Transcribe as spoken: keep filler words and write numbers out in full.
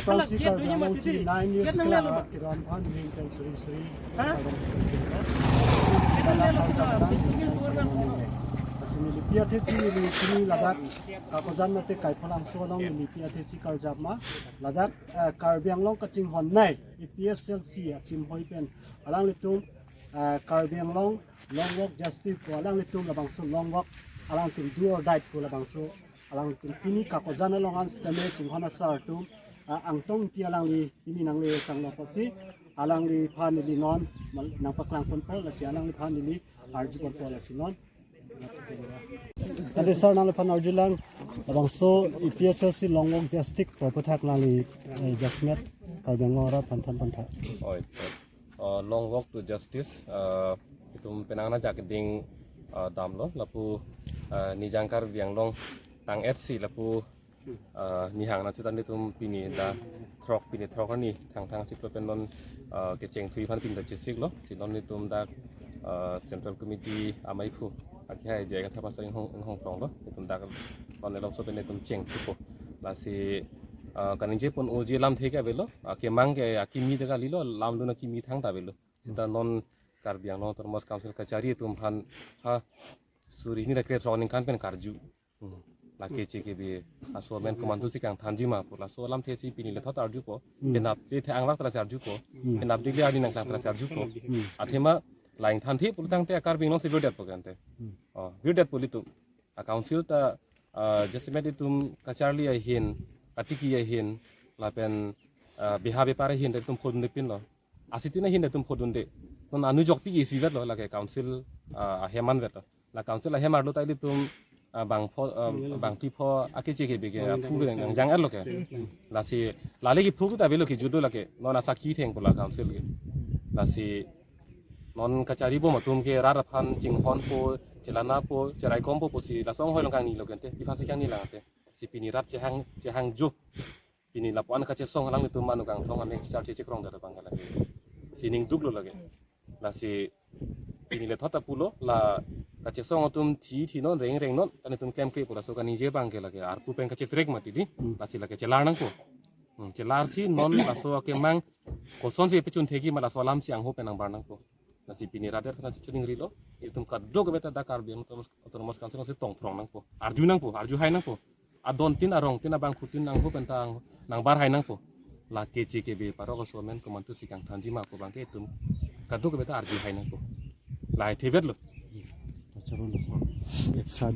Kalak Constituency gate dunyi Karbi Anglong mati di. Chennai News Gate nang Club nang lo. Kiran Phan Hing Pen Suri Suri. Ha? Gate nang lo. Lasi neli P R T C neli suri ladak Kakojan mate Kaipholangso along neli P R T C karjap ma. Ladak, eh, Karbi Anglong kachinghon nei A P H L C asim hoi pen alanglitum, eh, Karbi Anglong long walk justice pu alanglitum labangso long walk alangtum do or die pu labangso alangtum pini Kakojan along an sitame chinghon asar atum, ah, Angtong Ingti alangli pini nangle sanglo pusi alangliphan neli non mal-, nangpaklang ponpo lasi alangliphan neli arju ponpo lasi non. Adi sir nangliphan arjulang labangso A P H L C long walk justice pu aputhak nangli, eh, jasemet Karbi Anglong arat aphan than pon tha. Oi, oi. Uh, long walk to justice. Uh, itum penang na jak ding, uh, damlo lapu, uh, nijang Karbi Anglong tang-et si lapu, uh, nihang na chutan itum pini dak throk pini throk arni thangthang chiklo pen non, uh, kecheng thui aphan pini dak chesiklo si non itum dak, uh, Central Committee amaiphu akihai J I Kathar pastor inghong inghong pronglo itum dak non elok so pen itum cheng thupo lasi, uh, kaningje pon oji lamthe ke avelo, uh, kemang ke akimi de kalilo lamdun akimi thangta avelo. Sita non Karbi Anglong Autonomous Council kachari atum aphan ha suri hini ra krethrok aningkan pen karju. Hmm. La K C K B aso amen komantu si kangthanji ma pu laso alamthe si pini lethot arjupo. Hmm. Penap le the anglak ta lasi arjupo. Hmm. Penap le arni nangklang ta lasi arjupo. Hmm. Athema la ingthanthe pulotangte a Karbi Anglong si virdetpo kante. Hmm. Oh, virdetpo ilitum. A council ta, ah, jasemet itum kacharli ahin, katiki ahin, lapen, ah, beha bepar ahin ta itum phodunde pinlo. Asitin ahin ta itum phodunde. Non anu jokpi isivetlo lake council, ah, ahem anvetlo. La council ahem arlo ta ilitum, ah, bangpho, ah, bangpi pho a K C K B ke aphu ke nangjang-etlo ke. Lasi lale kephu ta avelo ke judo lake. Non asakhi thengpo la council ke. Lasi non kachari bom atum ke rat aphan chinghonpo, chelanapo, cheraikompo pusi laso anghoi along kangnilo kante, pi aphan si kangni lang te. Si pini rat chehang, chehangjo. Pini lapu-an kachesong alanglitum manu kangthong amek char che chekrong dada bang lake. Si ning duklo lake. Lasi pini lethot ta pulo la kachesong atum thi thi non reng reng non ta netum klemkle pu laso kaningje abang ke lake arpu pen kachetrek mati di. Hmm. Lasi lake chelar nangpo. Hmm, chelar si non laso akemang kosonsi pechun thekji ma laso alam si angho pen nangbar nangpo. Lasi pini rat det kana chuning rilo. Itum kadokave ta dak Karbi Anglong Autonomous, Autonomous Council si tongphrong nangpo. Arju nangpo, arju hai nangpo. Adontin arongtin abangphutin angho pen ta ang nangbar hai nangpo. La K C K B parok aso amen komantu si kangthanji ma pu abang ke itum kadokave ta arju hai nangpo. Lahai thevetlo. Achha, bon, sir.